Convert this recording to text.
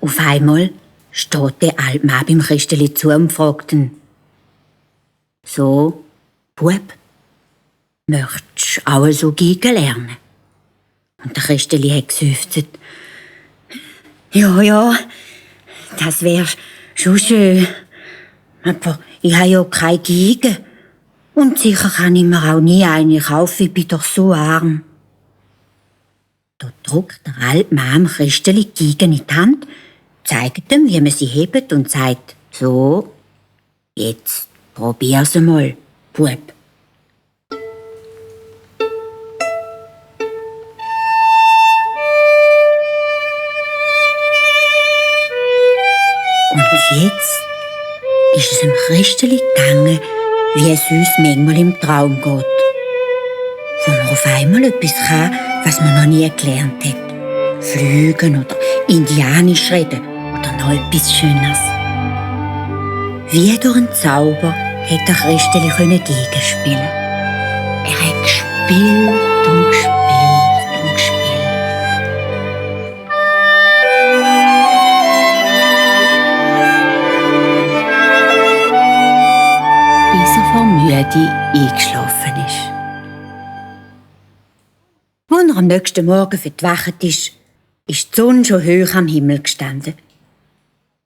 Auf einmal steht der alte Mann beim Christeli zu und fragt ihn: «So, Bub, möchtest du auch so Geige lernen?» Und der Christeli hat geseufzt: «Ja, das wär schon schön. Aber ich habe ja keine Geige. Und sicher kann ich mir auch nie eine kaufen, ich bin doch so arm.» Da drückt der alte Mann Christeli die Geige in die Hand, zeigt ihm, wie man sie hebt und sagt: «So, jetzt probier's mal, Bub.» Und jetzt ist es dem Christeli gegangen, wie es uns manchmal im Traum geht. Wo man auf einmal etwas kann, was man noch nie gelernt hat. Fliegen oder Indianisch reden oder noch etwas Schönes. Wie durch einen Zauber hat der Christeli Geige spielen. Er hat gespielt und gespielt und gespielt. Bis er vor Müde eingeschlafen ist. Als er am nächsten Morgen verwacht ist die Sonne schon hoch am Himmel gestanden.